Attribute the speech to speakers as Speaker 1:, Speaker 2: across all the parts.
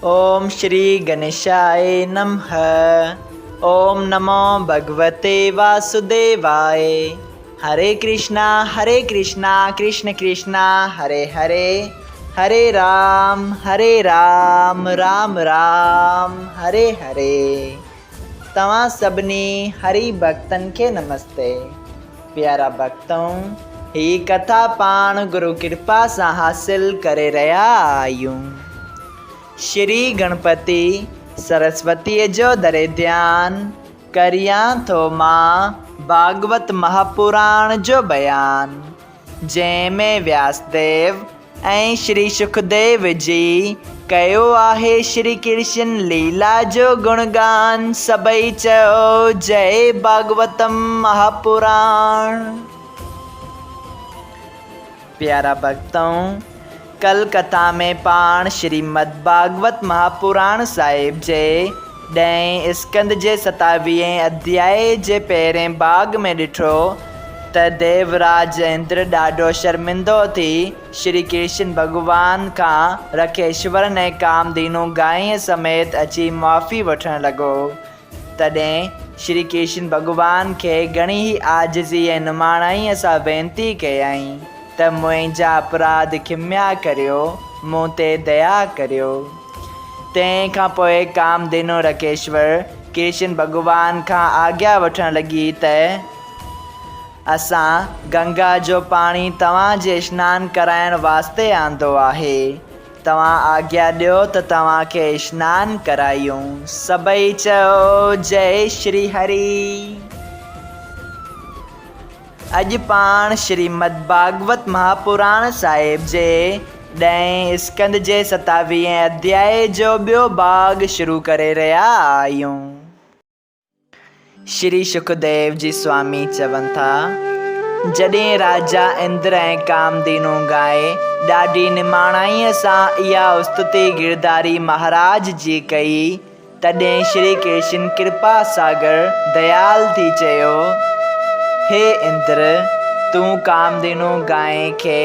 Speaker 1: اوم شري گنيشاء نمھ اوم نمو ڀڳوتي واسوديواء هري ڪرشنا هري ڪرشنا ڪرشن ڪرشنا هري هري هري رام هري رام رام رام هري هري توهان سڀني هري ڀڳتن کي نمستي پيارا ڀڳتؤ هي ڪٿا پاڻ گرو ڪرپا سان حاصل ڪري رهيا آهيون. شري گڻپتي سرسوتيء جو دري ڌيان ڪريان ٿو مان ڀاڳوت مهاپراڻ جو بيان، جنهن ۾ وياسديو ۽ شري شڪديو جي ڪيو آهي شري ڪرشن ليلا جو گڻگان، سڀئي چئو جئي ڀاڳوتم مهاپراڻ. پيارا ڀڳتؤ! ڪل ڪٿا ۾ پاڻ شريمد ڀاڳوت مهاپراڻ صاحب جي ڏهين اسڪنڌ جي ستاويهين اڌيائي جي پهرين ڀاڳ ۾ ڏٺو ته ديوراج اندر ڏاڍو شرمندو ٿي شري ڪرشن ڀڳوان کان رکيشورن ۽ ڪامڌينو گانء سميت اچي معافي وٺڻ لڳو. تڏهن شري ڪرشن ڀڳوان کي گهڻي ئي عاجزي ۽ نماڻائيء سان وينتي ڪيائين ته منهنجا اپراڌ کميا ڪريو، مون تي ديا ڪريو. تنهن کان پوء ڪامڌينو رڪيشور ڪرشن ڀڳوان کان آگيا وٺڻ لڳي ته اسان گنگا جو پاڻي توهان جي اشنان ڪرائڻ واسطي آندو آهي. توهان آگيا ڏيو ته توهان کي اشنان ڪرايون. سڀئي چئو جئي شري هري. اڄ پاڻ شريمد ڀاڳوت مهاپراڻ صاحب جي ڏهين اسڪنڌ جي ستاويهين اڌيائي جو ٻيو ڀاڳ شروع ڪري رهيا آهيون. شري شڪديو جي سوامي چون ٿا، جڏهن راجا اندر ۽ ڪامڌينو گانء ڏاڍي نماڻائيء سان اها استتي گرڌاري مهاراج جي ڪئي، تڏهن شري ڪرشن ڪرپا ساگر ديال ٿي چيو، هي اندر! تون ڪامڌينو گانء کي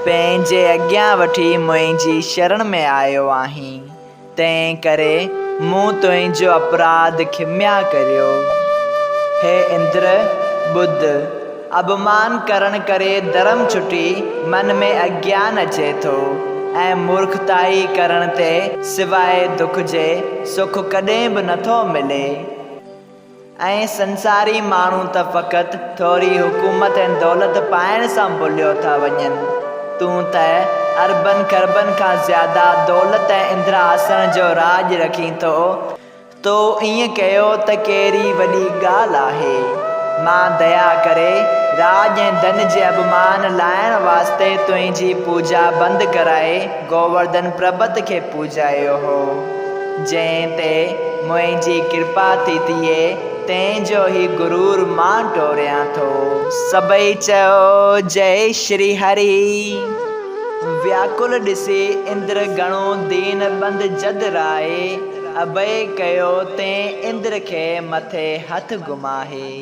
Speaker 1: پنهنجي اڳيان وٺي منهنجي شرڻ ۾ آيو آهين. تنهن ڪري مون تنهنجو اپراڌ کميا ڪريو. هي اندر! ٻڌ، اڀمان ڪرڻ ڪري ڌرم ڇٽي من ۾ اگيان اچي ٿو ۽ مورکتائي ڪرڻ تي سواء دک جي سک ڪڏهن به نٿو ملي. ۽ سنساري ماڻهو ته فقط ٿوري حڪومت ۽ دولت پائڻ سان ڀليو ٿا وڃن. تون ته اربن کربن کان زياده دولت ۽ اندرا آسڻ جو راڄ رکين ٿو. تو ائين ڪيو ته ڪهڙي وڏي ڳالهه آهي. مان ديا ڪري راڄ ۽ ڌن جي اڀمان لاهڻ واسطي تنهنجي پوڄا بند ڪرائي گوورڌن پربت کي پوڄايو هو. جنهن تي منهنجي ڪرپا ٿي ٿئي، تنهن جو هي غرور مان ٽوريان ٿو. سڀئي چئو جئي شري هري. وياڪل ڏسي اندر گهڻو دين ٻنڌ جد رائي، اڀئي ڪيو تنهن اندر کي مٿي هٿ گهماهي.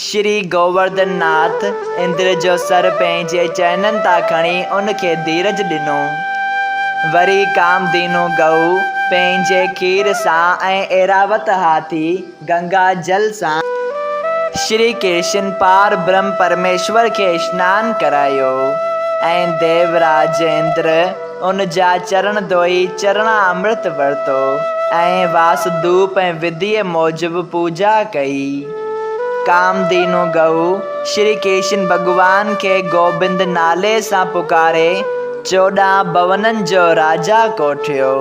Speaker 1: شري گوورڌن ناٿ اندر جو سر پنهنجي چرنن تان کڻي ان کي ڌيرج ڏنو. وري ڪامڌينو گئو پنهنجي کير سان ۽ ايراوت هاٿي گنگا جل سان شري ڪرشن پار برهم پرميشور کي اشنان ڪرايو ۽ ديوراج اندر ان جا چرڻ ڌوئي چرڻا امرت ورتو ۽ واس ڌوپ ۽ وڌيء موجب پوڄا ڪئي. ڪامڌينو گئو شري ڪرشن ڀڳوان کي گوبند نالي سان پڪاري 14 ڀونن جو راجا ڪوٺيو.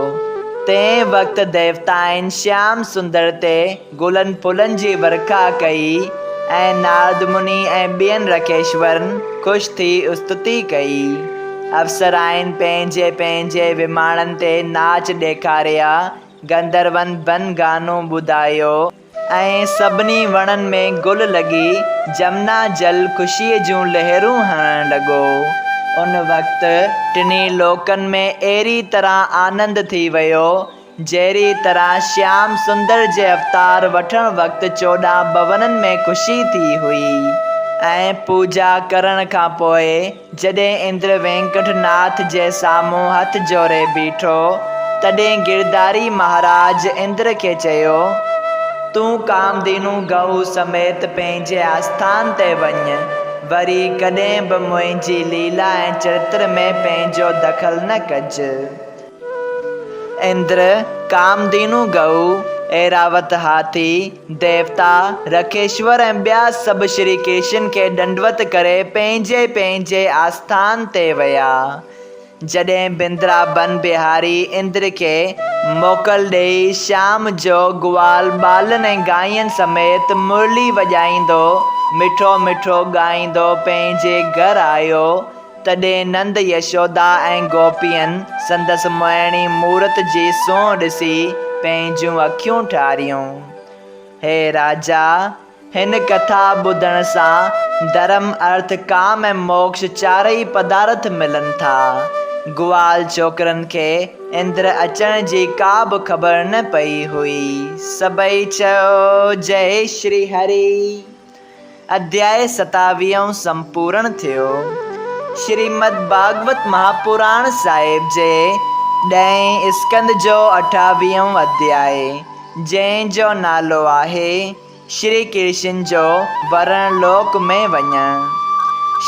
Speaker 1: تنهن وقت ديوتائن شيام سندر تي گلن ڦلن جي ورکا ڪئي ۽ نارد مني ۽ ٻين رکيشورن خوش ٿي استتي ڪئي. اپسرائن پنهنجي پنهنجي وماڻن تي ناچ ڏيکاريا، گنڌرون بن گانو ٻڌايو ۽ سڀني وڻن ۾ گل لڳي جمنا جل خوشيء جون لهرون هڻڻ لڳو. ان وقت ٽنهي لوڪن ۾ اهڙي طرح آنند ٿي ويو، جهڙي طرح شيام سندر جي اوتار وٺڻ وقت 14 ڀونن ۾ خوشي ٿي هئي ۽ پوڄا ڪرڻ کان پوء جڏهن اندر وينڪٽ ناٿ جي سامهون هٿ جوڙي بيٺو تڏهن گرڌاري مهاراج اندر کي چيو، تون ڪامڌينو گئو سميت پنهنجي آسٿان تي وڃ، وري ڪڏهن به منهنجي ليلا ۽ چرتر ۾ پنهنجو دخل نه ڪج. اندر، ڪامڌينو گئو، ايراوت هاٿي، ديوتا، رکيشور ۽ ٻيا سڀ شري ڪرشن کي ڏنڊوت ڪري پنهنجي پنهنجي آسٿان تي ويا. جڏهن بندرا بن بهاري اندر کي موڪل ڏيئي شام جو گوال ٻالن ۽ گائين سميت مرلي وڄائيندو مٺو مٺو ڳائيندو پنهنجي گهر آيو تڏهن نند يشودا ۽ گوپين سندس موهڻي مورت جي سونهن ڏسي پنهنجون اکيون ٺاريون. هي راجا! هن ڪٿا ٻڌڻ سان ڌرم، ارٿ، ڪام ۽ موڪش چارئي پدارٿ ملن ٿا. گوال ڇوڪرن کي اندر اچڻ جي ڪا به خبر نه پئي هئي. سڀئي چيو، جئي شري هري! اڌياء ستاويهون سمپورڻ ٿيو. شريمد ڀاڳوت مهاپراڻ صاحب جي ڏهين اسڪنڌ جو اٺاويهون اڌياء، جنهن جو نالو آهي، شري ڪرشن جو ورڻ لوڪ ۾ وڃڻ.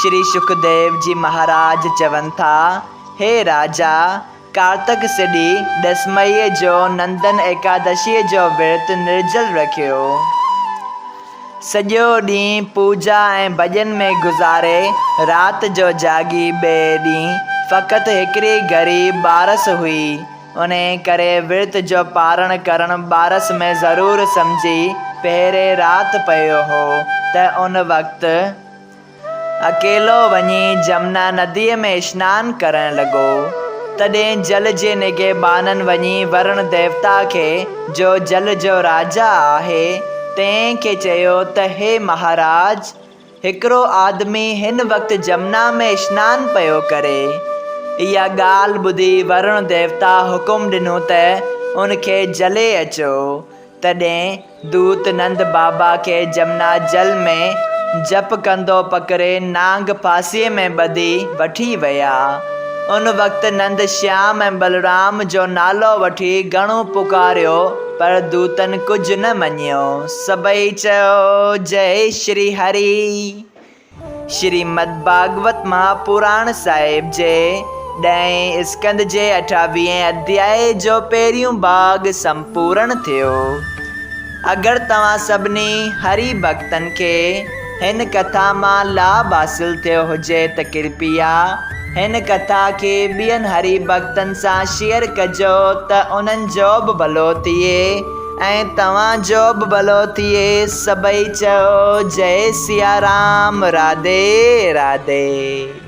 Speaker 1: شري شڪديو جي مهاراج چون ٿا، هي راجا! ڪارتڪ سڏي ڏسمئيء جو نندن ايڪادشيء جو ورت نرجل رکيو. سڄو ڏينهن پوڄا ۽ ڀڄن ۾ گذاري، رات جو جاڳي ٻئي ڏينهن فقط هڪڙي گهڙي ٻارس هئي، انهيء ڪري ورت جو پارڻ ڪرڻ ٻارس ۾ ضرور سمجهي پهرين رات پيو هو ته ان وقت اڪيلو وڃي جمنا نديء ۾ اشنان ڪرڻ لڳو. تڏهن جل جي نگهبانن وڃي ورڻ ديوتا کي، جو جل جو راجا آهي، تنهن کي چيو ته هي مهاراج! هڪڙو آدمي هن وقت جمنا ۾ اشنان پيو ڪري. اها ڳالهه ٻڌي ورڻ ديوتا حڪم ڏنو ته ان کي جهلي اچو. تڏهن دوت نند بابا کي جمنا جل ۾ جپ ڪندو پڪڙي نانگ ڦاسيء ۾ ٻڌي وٺي ويا. ان وقت نند شيام ۽ بلرام جو نالو وٺي گهڻو پڪاريو پر دوتن ڪجهه نه مڃيو. سڀئي چيو، جئي شري هري! شريمد ڀاڳوت مهاپراڻ صاحب جي ڏهين اسڪنڌ جي اٺاويهين اڌيائي جو پهريون ڀاڳ سمپورڻ ٿيو. اگر توهان سڀني هري ڀڳتن کي هن ڪٿا مان لاڀ حاصل ٿيو هجي ته ڪرپيا هن ڪٿا کي ٻين هري ڀڳتن سان شيئر ڪجو ته انهن جو به ڀلو ٿئي. ۽ توهان جو به ڀلو ٿئي سڀئي چئو جئي سيارام راڌي راڌي.